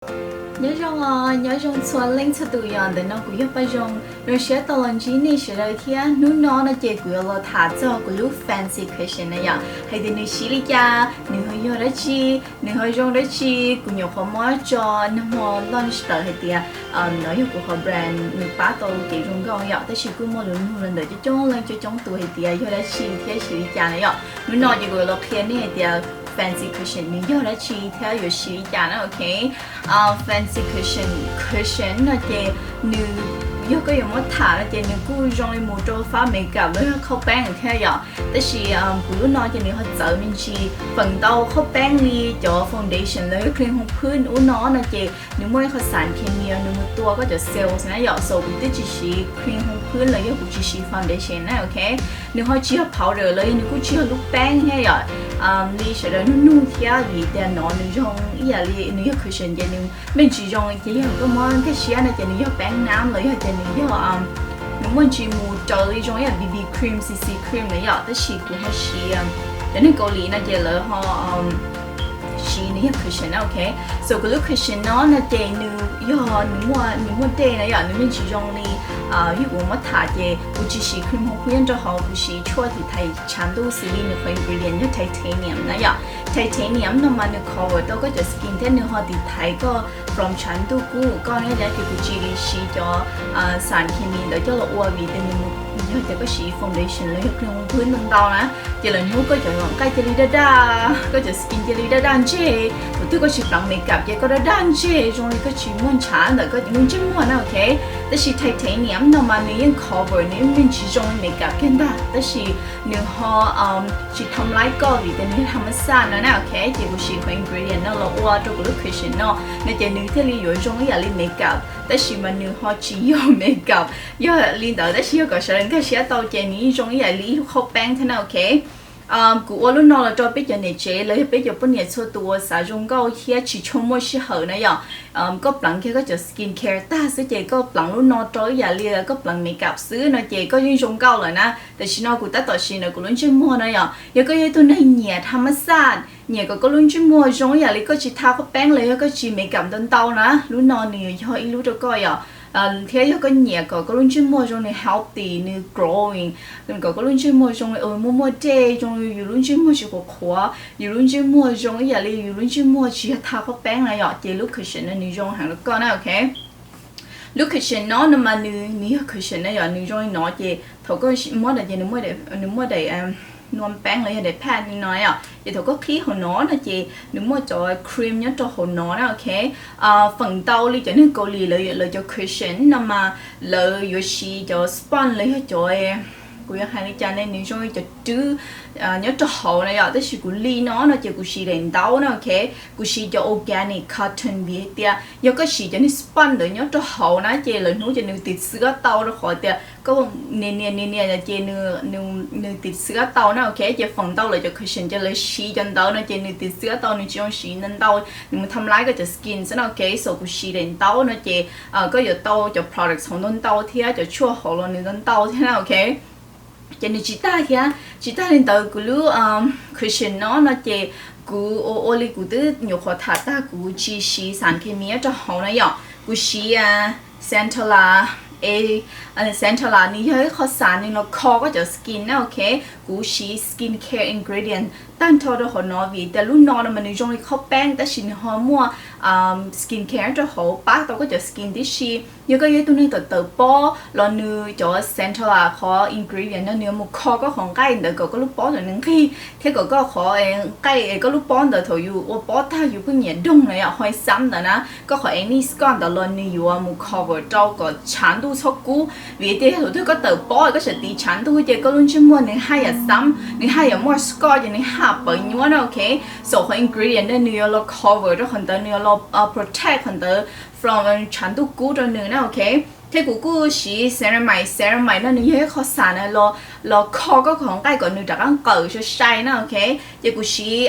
Nyob zoo os, nyob zoo txhua leej txhua tus yom, ntawm no kuv yog Paj Zoo, zoo siab tau los ntsib nej sawv daws thiab. Hnub no no ces kuv yuav los tham txog kuv lub fancy cushion na yom, hais tias nws siv li cas, nws ho yog dab tsi, nws ho zoo dab tsi. Kuv nyuam qhuav muab tso nag hmo launch tawm hais tias no yog kuv qhov brand nws pab tau kev zoo nkauj yom, tab sis kuj muaj lus nug los ntawm coob coob leej coob coob tus hais tias yog dab tsi thiab siv li cas na yom. Hnub no ces kuv yuav los qhia nej hais tias fancy cushion nws yog dab tsi thiab yuav siv li cas na, ok. Fancy cushion, cushion no ces nws yog koj yuav muab tham no ces nws kuj zoo li mus rau fab makeup los yog khob peeb thiab yom. Tab sis kuv lub no ces nws ho txawv me ntsis, feem ntau khob peeb li cov foundation los yog cream hoo phwb ub no no ces nws muaj ib qho xas khes mis nws mus tua koj cov cells na yom. So kuv twb tsis siv cream hoo phwb los yog kuv tsis siv foundation na, ok. Nws ho tsis yog powder los yog nws kuj tsis yog lub peeb thiab yom. Li sawv daws nug nug thiab vim tias no nws zoo ib yam li nws yog cushion ces nws me ntsis zoo ces yog koj muab nkag siab no ces nws yog peeb nab los yog tias nws yog, nws muaj ntsis mus raws li zoo ib yam B B cream, C C cream na yom. Tab sis kuv ho siv cov neeg Kaus Lim no ces lawv ho siv nws yog cushion na, ok. So kuv lub cushion no no ces nws yog nws muaj, nws muaj dej na yom, nws me ntsis zoo li yog kuv muab tham ces kuv tsis siv cream hoo phwb nyob rau hauv, kuv siv tshuaj tiv thaiv tshav ntuj xws li nws qhov ingredient yog titanium na yom. Titanium no mas nws cover tau koj cov skin thiab nws ho tiv thaiv koj from tshav ntuj kub koj na yom. Ces kuv tsis siv cov xas khes mis ntawd coj los ua vim tias nws yog tias koj siv foundation los yog cream hoo phwb ntau ntau na ces lawv hnub koj cov nqaij cia li daj daj, koj cov skin cia li daj daj ntseg. Thaum twg koj tsis pleev makeup ces koj daj daj ntseg zoo li koj tsis muaj ntshav ntawm koj lub ntsej muag na, ok. Tab sis titanium no mas nws yeej cover, nws yeej me ntsis zoo li makeup kiag ntag, tab sis nws ho tsis tham laib koj vim tias nws yog tham mas xaj no na, ok. Ces kuv siv qhov ingredient no los ua rau kuv lub cushion no no ces nws thiaj li yuav zoo ib yam li makeup, tab sis mas nws ho tsis yog makeup. Yog li ntawd tab sis yog kom sawv daws nkag siab tau ces nws yeej zoo ib yam li ib lub khob peeb thiab na, ok. Kuv ua lub no los rau peb cov niam tsev los yog peb cov poj niam txhua tus uas xav zoo nkauj thiab tsis tshua muaj sij hawm na yom. Koj pleev kiag koj cov skin care tag xwb ces koj pleev lub no rau ib yam li koj pleev makeup xwb no ces koj yeej zoo nkauj lawm na. Tam sim no kuv tab tom siv ntawm kuv lub ntsej muag no yom. Yog koj yog ib tug neeg nyiam tham mas xaj, nyiam kom koj lub ntsej muag zoo ib yam li koj tsis tha khob peeb los yog koj tsis makeup ntau ntau na, lub no nws yog ib lub rau koj yom. Thiab yog koj nyiam kom koj lub ntsej muag zoo nws healthy, nws glowing, kom koj lub ntsej muag zoo li muaj muaj dej, zoo li yus lub ntsej muag tsis qhuav qhuav, yus lub ntsej muag zoo ib yam li yus lub ntsej muag tsis yog tha khob peeb na yom, ces lub cushion no nws zoo heev rau koj na, ok. Lub cushion no no mas nws, nws yog cushion na yom, nws zoo li no ces thaum koj muab no ces nws muaj daim nuam peeb los yog daim pad li no yom, ces thaum koj qhib hauv no no ces nws muaj cov cream nyob rau hauv no na, ok. Feem ntau li cov neeg Kaus Lim lawv, lawv cov cushion no mas lawv yuav siv cov sponge los yog cov, kuv yuav hais li cas ne, nws zoo li cov rwb nyob rau hauv na yom, tab sis kuv li no no ces kuv siv daim ntaub na, ok. Kuv siv cov organic cotton vim hais tias yog koj siv cov niag sponge ntawd nyob rau hauv na ces lawv hnub ces nws tiv xwb tau rau qhov tias koj nias nias nias nias ces nws tiv xwb tau na, ok. Ces feem ntau lawv cov cushion ces lawv siv cov ntawd no ces nws tiv xwb tau, nws tsis zoo siv ntau ntau, nws mus tham laib koj cov skin xwb na, ok. So kuv siv daim ntaub no ces koj yuav tau cov products hauv ntau ntau thiab cov tshuaj hauv los nws ntau ntau thiab na, ok. Ces nws tsis tag thiab, tsis tag li ntawd kuv lub cushion no no ces kuv ua, ua li kuv twb nyuam qhuav tham tag, kuv tsis siv xas khes mis nyob rau hauv na yom. Kuv siv Centella, Centella nws yog ib qho xas nws los kho koj cov skin na, ok. Kuv siv skin care ingredient tag nrho rau hauv no vim tias lub no no mas nws zoo li khob peeb tab sis nws ho muaj skin care rau hauv pab tau koj cov skin tib si. Yog koj yog ib tug neeg tawm tawm pob los nws cov Centella qhov ingredient no nws yuav mus kho koj qhov nqaij ntawd kom koj lub pob ntawd nws nqig thiab kom koj qhov nqaij, koj lub pob ntawd thaum yus ua pob tag yus pheej nyiam doog na yom, hoi xab ntawd na, koj qhov acne scar ntawd los nws yuav mus cover rau kom tshav ntuj txhob kub. Vim tias thaum twg koj tawm pob koj tseem tiv tshav ntuj ces koj lub ntsej muag nws haj yam xab, nws haj yam muaj scar ces nws haj pawv nyuaj na, ok. So qhov ingredient no nws yuav los cover rau qhov ntawd, nws yuav los protect qhov ntawd from tshav ntuj kub rau nws na, ok. Thiab kuv kuj siv ceramide, ceramide no nws yog ib qho xas na los, los kho koj qhov nqaij kom nws rov qab nqawm sai sai na, ok. Ces kuv siv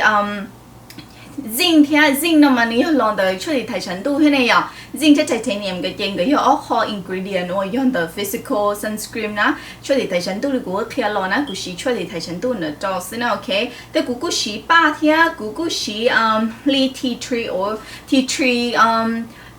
Zinc thiab, zinc no mas nws yog los ntawm tshuaj tiv thaiv tshav ntuj thiab ne yom. Zinc thiab titanium nkawd ces nkawd yog ob qho ingredient uas yog ntawm physical sunscreen na. Tshuaj tiv thaiv tshav ntuj li kuv qhia los na, kuv siv tshuaj tiv thaiv tshav ntuj ntawd rau xwb na, ok. Thiab kuv kuj siv paj thiab kuv kuj siv hli tea tree oil, tea tree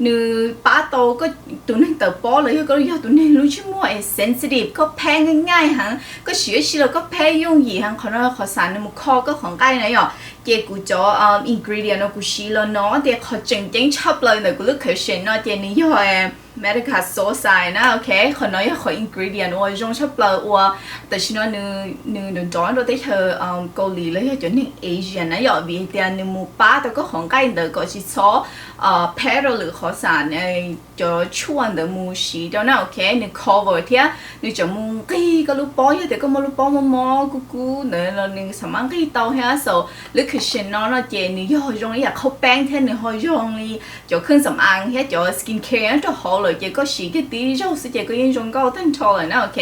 nws pab tau koj tus neeg tawv pob los yog koj yog tus neeg lub ntsej muag es sensitive, koj phab nqaij nqaij heev, koj siv ua si los koj phab yooj yim heev, qhov no qhov xam nws mus kho koj qhov nqaij na yom. Ces kuv cov ingredient no kuv siv los no tias qhov tseem ceeb tshaj plaws ntawm kuv lub cushion no ces nws yog Medicago xaiv na, ok. Qhov no yog qhov ingredient uas zoo tshaj plaws uas tam sim no nws nrov nrov rau teb chaws Kaus Lim los yog cov neeg Asian na yom, vim tias nws mus pab tau koj qhov nqaij ntawd kom tsis txhob phab rau lwm qhov xam, cov tshuaj ntawd mus siv rau na, ok. Nws cover thiab nws tseem mus nqig koj lub pob, yog tias koj muaj lub pob mob mob kub kub ntawd los nws xam mab nqig tau thiab. So lub cushion no no ces nws yog zoo li yam qhaub peeb thiab nws ho zoo li cov kheej xam aav thiab cov skin care nyob rau hauv lawm ces koj siv kiag tib zaug xwb ces koj yeej zoo nkauj tag nrho lawm na, ok.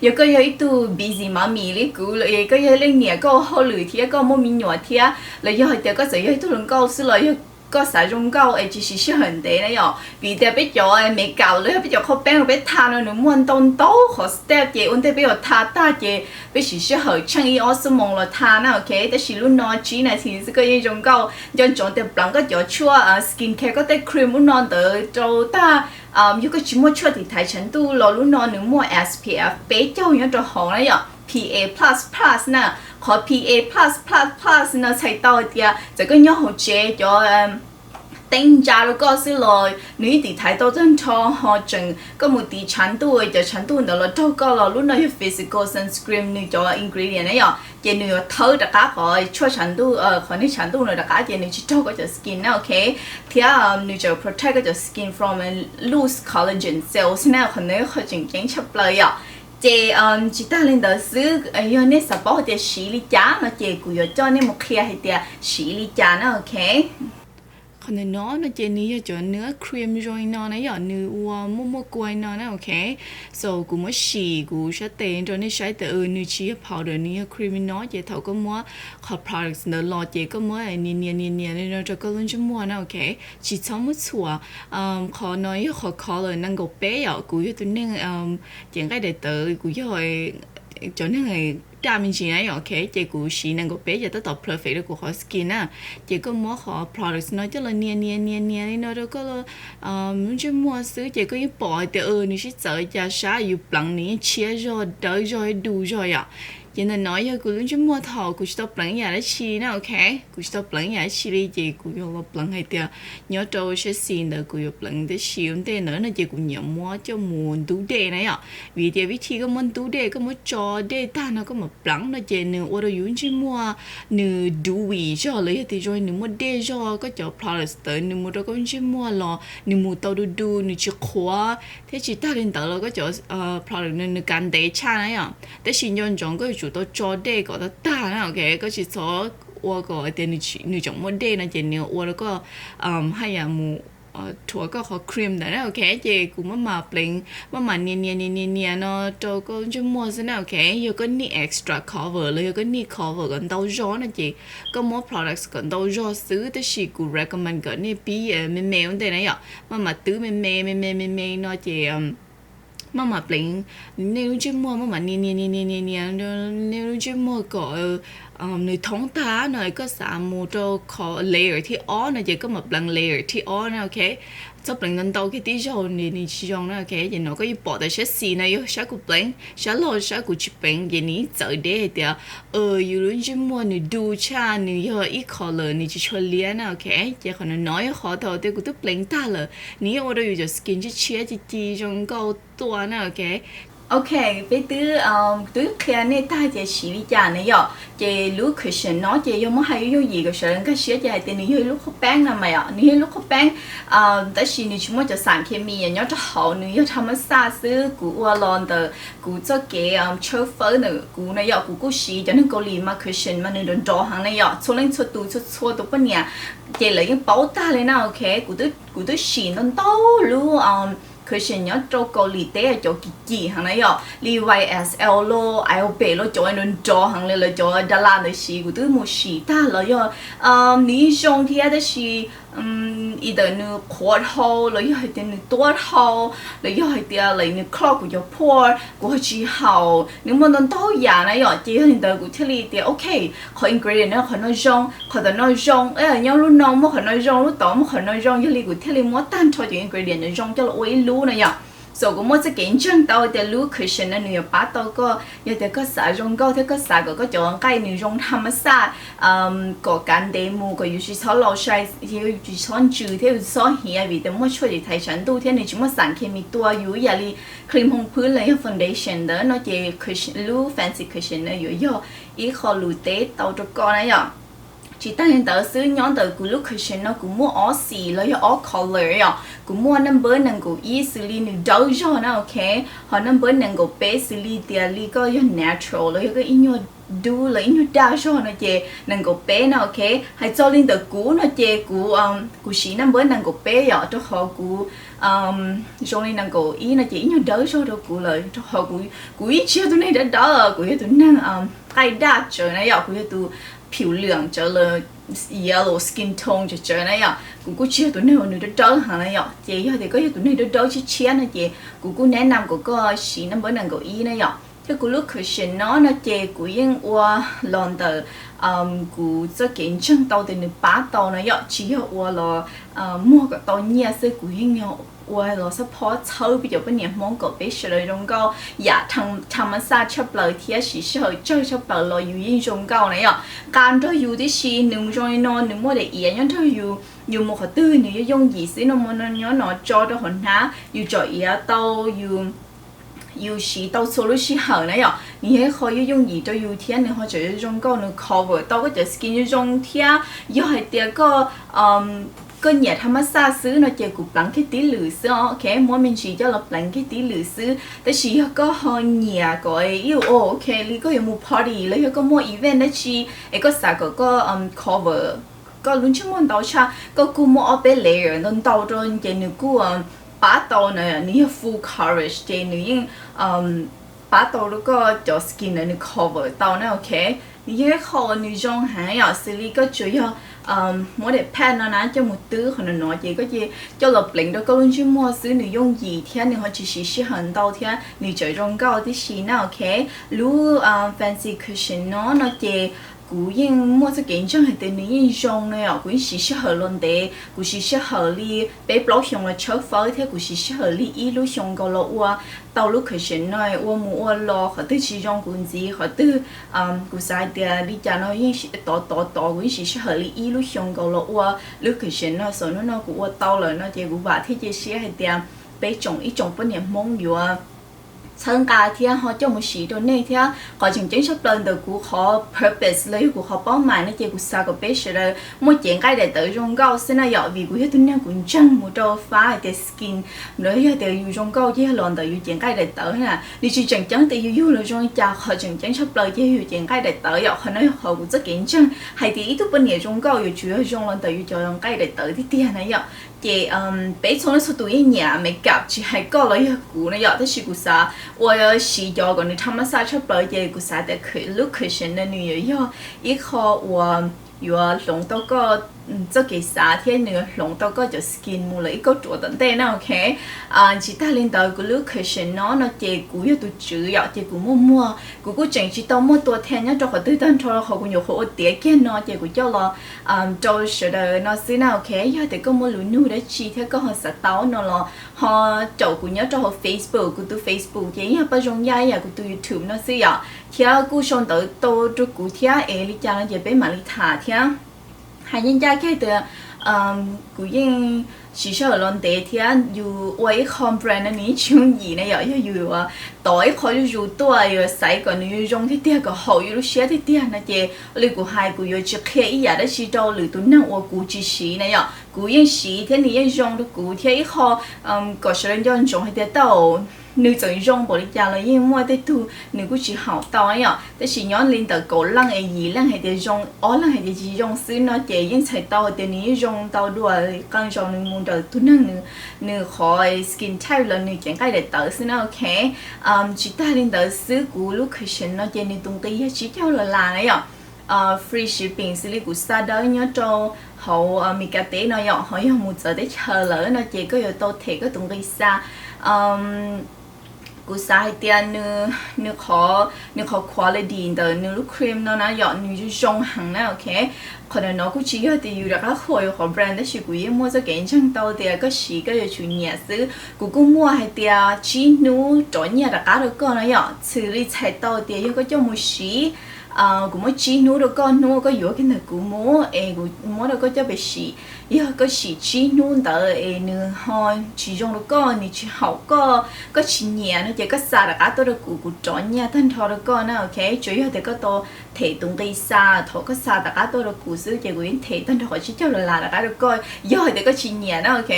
Yog koj yog ib tug busy mommy li kuv los koj yog leej niam koj ua hauj lwm thiab koj muaj me nyuam thiab los yog hais tias koj txawm yog ib tug hluas nkauj xwb los yog koj xav zoo nkauj es tsis siv sij hawm ntev na yom, vim tias peb cov makeup los yog peb cov qhaub peeb uas peb tha no nws muaj ntau ntau qhov step ces ua ntej peb yuav tha tag ces peb siv sij hawm tsheej ib ob xuab moos los tha na, ok. Tab sis lub no tsib nas this xwb koj yeej zoo nkauj. Nco ntsoov tias pleev koj cov tshuaj skin care, koj tej cream lub no ntawd rau tag. Yog koj tsis muaj tshuaj tiv thaiv tshav ntuj los lub no nws muaj S P F peb caug nyob rau hauv na yom, P A plus plus na. Qhov P A plus plus plus no txhais tau hais tias txawm koj nyob hauv tsev cov teeb ntsa rau koj xwb los nws yeej tiv thaiv tau tag nrho, ho tseem koj mus tiv tshav ntuj cov tshav ntuj ntawd los raug koj los lub no yog physical sunscreen nws cov ingredient na yom, ces nws yuav thawb rov qab qhov tshuaj tshav ntuj, qhov neeg tshav ntuj no rov qab ces nws tsis raug koj cov skin na, ok. Thiab nws tseem protect koj cov skin from loose collagen cells na, qhov ntawd qhov tseem ceeb tshaj plaws yom. Ces tsis tag li ntawd xwb, yog nej xav paub hais tias siv li cas no ces kuv yuav coj nej mus qhia hais tias siv li cas na, ok. Qhov ntawm no no ces nws yog cov hnub cream zoo li no na yom, nws ua muaj muaj kua li no na, ok. So kuv muab sim kuv sab tes rau nej saib tias nws tsis yog powder, nws yog cream li no ces thaum koj muab qhov products ntawd los ces koj muab nias nias nias nias li no rau koj lub ntsej muag na, ok. Tsis txhob muab txhuam. Qhov no yog qhov color nees nkaum peb yom, kuv yog tus neeg cev nqaij daim tawv, kuv yog cov neeg daj me ntsis na yom, ok. Ces kuv siv nees nkaum peb ces tab tom perfect rau kuv qhov skin na. Ces koj muab qhov products no coj los nias nias nias nias li no rau koj lub ntsej muag xwb ces koj yeej pom hais tias nws sib txawv cas sab yus pleev nws yeej tshiab zog, dawb zog, du zog yom. Ces ntawm no yog kuv lub ntsej muag thaum kuv tsis tau pleev ib yam dab tsi na, ok. Kuv tsis tau pleev ib yam dab tsi li ces kuv yuav los pleev hais tias nyob rau sab xis ntawd kuv yuav pleev, tab sis ua ntej ntawd no ces kuv nyiam muab coj mus ntub dej na yom. Vim tias vib thi koj muab ntub dej, koj muab tso dej tag no koj mam pleev no ces nws ua rau yus ntsej muag nws dewy zog los yog tias zoo nws muaj dej zog, koj cov products ntawd nws mus rau koj ntsej muag los nws mus tau du du, nws tsis qhuav, thiab tsis tag li ntawd los koj cov product nws kav ntev tshaj na yom. Tab sis nco ntsoov koj yuav tsum tau tso dej kom tag tag na, ok. Koj tsis txhob ua kom tias nws tseem muaj dej no ces nws ua rau koj haj yam mus rhuav koj qhov cream ntawd na, ok. Ces kuv maj mam pleev, maj mam nias nias nias nias nias no rau koj ntsej muag xwb na, ok. Yog koj need extra cover los yog koj need cover kom ntau zog no ces koj muab products kom ntau zog xwb, tab sis kuv recommend kom nej pib me me ua ntej na yom, maj mam twb me me me me me me no ces maj mam pleev nej lub ntsej muag, maj mam nias nias nias nias nias nias nej lub ntsej muag kom nws thoob tag no koj xav mus rau qhov layer thib ob no ces koj mam pleev layer thib ob na, ok. Txhob pleev ntau ntau kiag tib zaug nws tsis zoo na, ok. Ces no koj yeej pom tias sab xis no yog sab kuv pleev, sab laug sab kuv tsis pleev ces nws yeej txawv deb hais tias yus lub ntsej muag nws du tshaj, nws yog ib color, nws tsis tshua liab na, ok. Ces qhov no no yog qhov thaum tias kuv twb pleev tag lawm nws yeej ua rau yus cov skin tshiab tshiab ci ci zoo nkauj tuaj na, ok. Ok, peb twb, twb qhia nej tag tias siv li cas na yom. Ces lub cushion no ces yog muab hais yooj yooj yim kom sawv daws nkag siab ces hais tias nws yog ib lub qhaub peeb no mas yom, nws yog ib lub qhaub peeb, tab sis nws tsis muaj cov xas khes mis nyob rau hauv, nws yog thaj mab xaj xwb. Kuv ua los ntawm kuv txoj kev tshawb fawb ntawm kuv na yom, kuv kuj siv cov neeg Kaus Lim mas cushion mas nws nrov nrov heev na yom, txhua leej txhua tus, txhua txhua tus poj niam ces lawv yeej paub tag li na, ok. Kuv twb, kuv twb sim ntau ntau lub cushion nyob rau Kaus Lim teb cov kim kim heev na yom, li Y S L los, Alba los, cov nrov nrov heev li, lawv cov dab laug ntawd siv kuv twb mus siv tag los yog nws yeej zoo thiab tab sis either nws qhuav dhau los yog hais tias nws tuab dhau los yog hais tias lawv nws clog kuv cov pores kuv ho tsis haum, nws muaj ntau ntau yam na yom. Ces yog li ntawd kuv thiaj li tias ok, qhov ingredient no qhov no zoo, qhov tom no zoo, nyob lub no muaj qhov no zoo, lub tod muaj qhov no zoo, yog li kuv thiaj li muab tag nrho cov ingredient no zoo coj los ua ib lub na yom. So kuv muaj txoj kev ntseeg tau tias lub cushion no nws yuav pab tau koj yog tias koj xav zoo nkauj thiab koj xav kom koj cov nqaij nws zoo tham ma xaj, kom kav ntev mus, kom yus tsis txhob laus sai, yus tsis txhob ntsws thiab yus tsis txhob hiav vim tias muaj tshuaj ces thaiv tshav ntuj thiab nws tsis muaj xav khe mis tua yus ib yam li cream hooj phwb los yog foundation ntawd no ces lub fancy cushion no yuav yog ib qho lus teb tau rau koj na yom. Tsis tag li ntawd xwb, nyob ntawm kuv lub cushion no kuv muaj ob xim los yog ob color yom. Kuv muaj number nees nkaum ib xws li nws dawb zog na, ok, ho number nees nkaum peb xws li tias li koj yog natural los yog koj ib nyuag dub los ib nyuag daj zog no ces nees nkaum peb na, ok. Hais txog li ntawm kuv no ces kuv, kuv siv number nees nkaum peb yom, rau qhov kuv zoo li nees nkaum ib no ces ib nyuag dawb zog rau kuv lawm, rau qhov kuv yeej tsis yog tus neeg dawb dawb, kuv yog tus neeg nqaij daj tsawv na yom, kuv yog tus phiv lwm tsawv los yellow skin tone tsawv tsawv na yom, kuv kuj tsis yog tus neeg uas nws dawb dawb heev na yom. Ces yog tias koj yog tus neeg dawb dawb tshiab tshiab no ces kuv kuj neb nam kom koj siv number nees nkaum ib na yom. Thiab kuv lub cushion no no ces kuv yeej ua los ntawm kuv txoj kev ntseeg tau tias nws pab tau no yom, tsis yog ua los muag kom tau nyiaj xwb, kuv yeej yog ua los support txhawb peb cov poj niam Hmoob kom peb sawv daws zoo nkauj yam tham ma xaj tshaj plaws thiab siv sij hawm tsawg tshaj plaws los yus yeej zoo nkauj na yom. Nqa nrog yus tib si, nws zoo li no nws muaj daim iav nyob nrog yus, yus mus qhov twg nws yuav yooj yim xwb no, nyob no tso rau hauv hnab, yus tsom iav tau, yus siv tau txhua lub sij hawm na yom, nws yog ib qho yooj yooj yim rau yus thiab nws ho tseem zoo nkauj, nws cover tau koj cov skin zoo zoo thiab. Yog hais tias koj koj nyiam tham ma xaj xwb no ces kuv pleev kiag tib lwm xwb os, ok, muab me ntsis coj los pleev kiag tib lwm xwb. Tab sis yog koj ho nyiam kom ib, ok, li koj yuav mus party los yog koj muaj event dab tsi es koj xav kom koj cover koj lub ntsej muag ntau tshaj, koj kuj muaj ob peb layer ntau ntau rau ces nws kuj pab tau na, nws yog full coverage ces nws yeej pab tau rau koj cov skin ntawd nws cover tau na, ok. Nws yog ib qho uas nws zoo heev yom, xws li koj tsuas yog muab daim pad no na coj mus twb qhov no no ces koj cia coj los pleev rau koj lub ntsej muag xwb, nws yooj yim thiab nws ho tsis siv sij hawm ntau thiab nws tseem zoo nkauj tib si na, ok. Lub fancy cushion no no ces kuv yeej muaj txoj kev ntseeg hais tias nws yeej zoo na yom, kuv yeej siv sij hawm los ntev, kuv siv sij hawm li peb plaub xyoos los tshawb fawb thiab kuv siv sij hawm li ib lub xyoo nkaus los ua tau lub cushion no, ua mus ua los qhov twg tsis zoo kuv ntxiv qhov twg, kuv xav hais tias li cas no yeej tov tov tov kuv yeej siv sij hawm li ib lub xyoo nkaus los ua lub cushion no, xaus hnub no kuv ua tau lawm no ces kuv vam thiab cia siab hais tias peb tsoom ib tsoom poj niam Hmoob yuav txhawb nqa thiab ho coj mus siv rau nej thiab. Qhov tseem ceeb tshaj plaws ntawm kuv qhov purpose los yog kuv qhov paub mais no ces kuv xav kom peb sawv daws muaj cev nqaij daim tawv zoo nkauj xwb na yom, vim kuv yog tus neeg kuv ntseeg mus rau fab hais tias skin los yog tias yus zoo nkauj ces yog los ntawm yus cev nqaij daim tawv na. Nws tsis tseem ceeb tias yus yug los zoo li cas, qhov tseem ceeb tshaj plaws ces yus cev nqaij daim tawv yom. Qhov no yog qhov kuv txoj kev ntseeg hais tias ib tug poj niam zoo nkauj yuav tsum yog zoo los ntawm yus cov nqaij daim tawv tiag tiag na yom. Ces peb txhua leej txhua tus yeej nyiam makeup tsis hais koj los yog kuv na yom, tab sis kuv xav ua siv cov kom nws tham ma xaj tshaj plaws ces kuv xav tias lub cushion no nws yuav yog ib qho uas yuav hloov tau koj txoj kev xav thiab nws yuav hloov tau koj cov skin mus lawm ib kauj ruam tom ntej na, ok. Tsis tag li ntawd kuv lub cushion no no ces kuv yog tus tswv yom, ces kuv muaj muag, kuv kuj tseem tsis tau muaj tua them nyob rau qhov twg tag nrho, qhov kuv nyuam qhuav ua tiav kiag no ces kuv coj los rau sawv daws no xwb na, ok. Yog tias koj muaj lus nug dab tsi thiab koj ho xav tau no los ho caum kuv nyob rau hauv Facebook, kuv tus Facebook ces yog Paj Zoo Yaj ib yam kuv tus YouTube no xwb yom, thiab kuj sau ntawv tau rau kuv thiab es li cas no ces peb mam li tham thiab. Hais ncaj ncaj kiag tias kuv yeej siv sij hawm los ntev thiab yus ua ib qho brand no nws yeej tsis yooj yim na yom, yog yus yuav tov ib qho zuj zus tuaj, yus yuav xaiv kom nws zoo tiag tiag kom haum yus lub siab tiag tiag no ces li kuv hais kuv yuav tsis qhia ib yam dab tsi rau lwm tus neeg uas kuv tsis siv na yom. Kuv yeej siv thiab nws yeej zoo rau kuv thiab ib qho kom sawv daws nco ntsoov hais tias tau nws txawm zoo npaum li cas los yeej muaj tej tug nws kuj tsis haum tau yom. Tab sis nyob li ntawm kaum leej es yim leej hais tias zoo, ob leej hais tias tsis zoo xwb no ces yeej txhais tau hais tias nws yeej zoo ntau dua qee zaus nws mus ntawm tus neeg nws qhov skin type los nws cev nqaij daim tawv xwb na, ok. Tsis tag li ntawd xwb, kuv lub cushion no ces nws tus nqi yog tsib caug dollar na yom. Free shipping xws li kuv xa dawb nyob rau hauv Meskas teb no yom, ho yog mus txawv teb chaws lawm no ces koj yuav tau them koj tus nqi xa. Kuv xav hais tias nws, nws qhov quality ntawm nws lub cream no na yom, nws zoo heev na, ok. Qhov ntawm no kuj tsis yog tias yus rov qab qhuas yus qhov brand, tab sis kuv yeej muaj txoj kev ntseeg tau tias koj siv koj yuav tsum nyiam xwb. Kuv kuj muaj hais tias tsib hnub rov nyiaj rov qab rau koj na yom, xws li txhais tau tias yog koj coj mus siv, kuv muab tsib hnub rau koj, hnub koj yuav kiag ntawm kuv mus es kuv muab rau koj coj pem sim. Yog koj sim tsib hnub ntawd es nws ho tsis zoo rau koj, nws tsis haum koj, koj tsis nyiam no ces koj xa rov qab tuaj rau kuv, kuv rov nyiaj tag nrho rau koj na, ok. Tsuas yog tias koj tau them tus nqi xa thaum koj xa rov qab tuaj rau kuv xwb ces kuv yeej them tag nrho qhov tsib caug dollar rov qab rau koj yog hais tias koj tsis nyiam na, ok.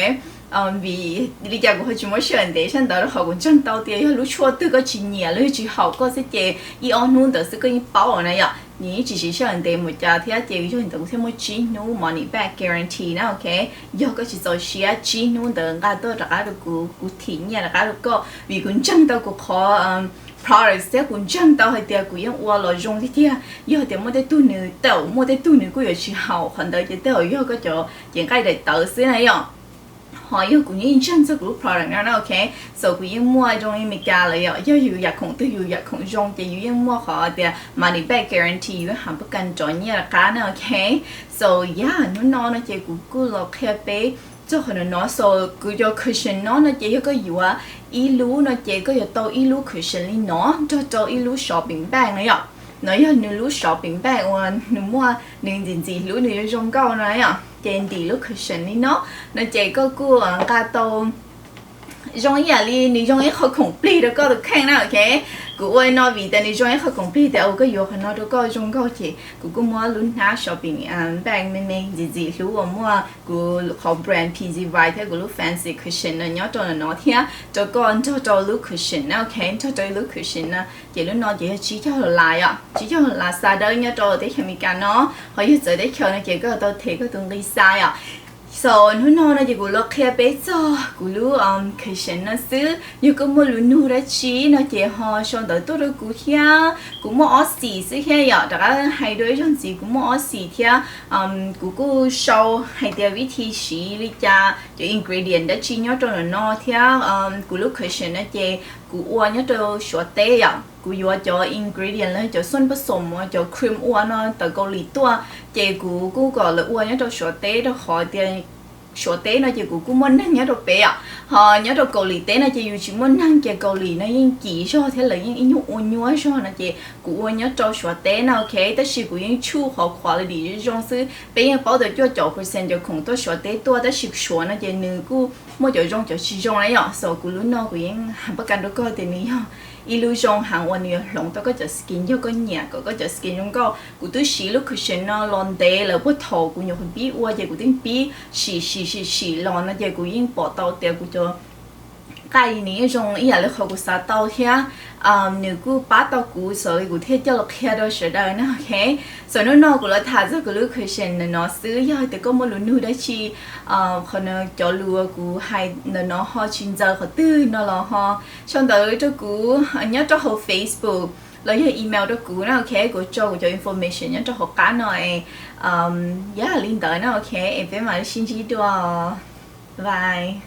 Vim li cas kuv ho tsis muab saj ntev sab ntawd rau qhov kuv ntseeg tau tias yog lub tshuaj twg koj tsis nyiam los yog tsis haum koj xwb ces ib ob hnub ntawd xwb koj yeej paub na yom. Nws yeej tsis siv sij hawm ntev mus cas thiab ces yog li ntawd kuv thiaj muaj tsib hnub money back guarantee na, ok. Yog koj tsis txaus siab tsib hnub ntawd nqa tuaj rov qab rau kuv, kuv them nyiaj rov qab rau koj vim kuv ntseeg tau kuv qhov products thiab kuv ntseeg tau hais tias kuv yeej ua los zoo tiag tiag. Yog tias muaj tej tug nws, tej zaum muaj tej tug nws kuj yuav tsis haum qhov ntawd ces tej zaum yog koj cov cev nqaij daim tawv xwb na yom. Ho yog kuv yeej ntseeg txog kuv lub product no na, ok. So kuv yeej muaj zoo li Meskas lawm yom, yog yus yam khoom twg yus yam khoom zoo ces yus yeej muaj qhov tias money back guarantee, yus yeej has pab kas rov nyiaj rov qab na, ok. So yeah, hnub no no ces kuv kuj los qhia peb txog qhov no no. So kuv cov cushion no no ces yog koj yuav ib lub no ces koj yuav tau ib lub cushion li no nrog rau ib lub shopping bag no yom. No yog nws lub shopping bag uas nws muaj nws ntxim ntxim hlub, nws yuav zoo nkauj no yom, ces ntim lub cushion li no, no ces koj kuj nqa tau zoo ib yam li nws zoo ib qho khoom plig rau koj tus kheej na, ok. Kuv ua no vim tias nws zoo ib qho khoom plig tias koj yuav qhov no rau koj zoo nkauj ces kuv kuj muab lub hnab shopping bag me me ntxim ntxim hlub uas muaj kuv qhov brand P Z Y thiab kuv lub fancy cushion no nyob rau no thiab rau koj nrog rau lub cushion na, ok, nrog rau lub cushion na. Ces lub no ces yog tsib caug dollar yom, tsib caug dollar xa dawb nyob rau teb chaws Amelikas no, ho yog txawv teb chaws no ces koj tau them koj tus nqi xa yom. So hnub no no ces kuv los qhia peb txog kuv lub cushion no xwb. Yog koj muaj lus nug dab tsi no ces ho sau ntawv tuaj rau kuv thiab. Kuv muaj ob xim xwb thiab yom, rov qab hais dua ib zaug ntxiv, kuv muaj ob xim thiab. Kuv kuj sau hais tias vib thi siv li cas, cov ingredient dab tsi nyob rau no no thiab. Kuv lub cushion no ces kuv ua nyob rau Suav teb yom. Kuv yuav cov ingredient los cov xuam pab xom uas cov cream ua no tawm Kaus Lim tuaj, ces kuv kuj kom lawv ua nyob rau Suav teb rau qhov tias Suav teb no ces kuv kuj muaj neeg nyob rau peb yom. Ho nyob rau Kaus Lim teb no ces yus tsis muaj neeg, ces Kaus Lim no yeej kim zog thiab lawv yeej ib nyuag ua nyuaj zog no ces kuv ua nyob rau Suav teb na, ok. Tab sis kuv yeej tshuaj qhov quality zoo xwb. Peb yeej paub tias cuaj caum percent cov khoom tuaj Suav teb tuaj, tab sis Suav no ces nws kuj muaj cov zoo cov tsis zoo na yom. So kuv lub no kuv yeej has pab kas rau koj tias nws yog ib lub zoo heev uas nws yuav hloov tau koj cov skin, yog koj nyiam kom koj cov skin zoo nkauj. Kuv twb siv lub cushion no los ntev lawm, puag thaum kuv nyuam qhuav pib ua ces kuv twb pib sim sim sim sim los no ces kuv yeej pom tau tias kuv cov nqaij nws yeej zoo ib yam li qhov kuv xav tau thiab. Nws kuj pab tau kuv, xav li kuv thiaj coj los qhia rau sawv daws na, ok. So hnub no kuv los tham txog kuv lub cushion no xwb, yog tias koj muaj lus nug dab tsi, qhov no cov lus kuv hais ntawm no ho tsis ntxaws qhov twg no los ho sau ntawv rau kuv nyob rau hauv Facebook los yog email rau kuv na, ok. Kuv tso kuv cov information nyob rau hauv qab no es, yog li ntawd na, ok, es peb mam li sib ntsib dua, bye.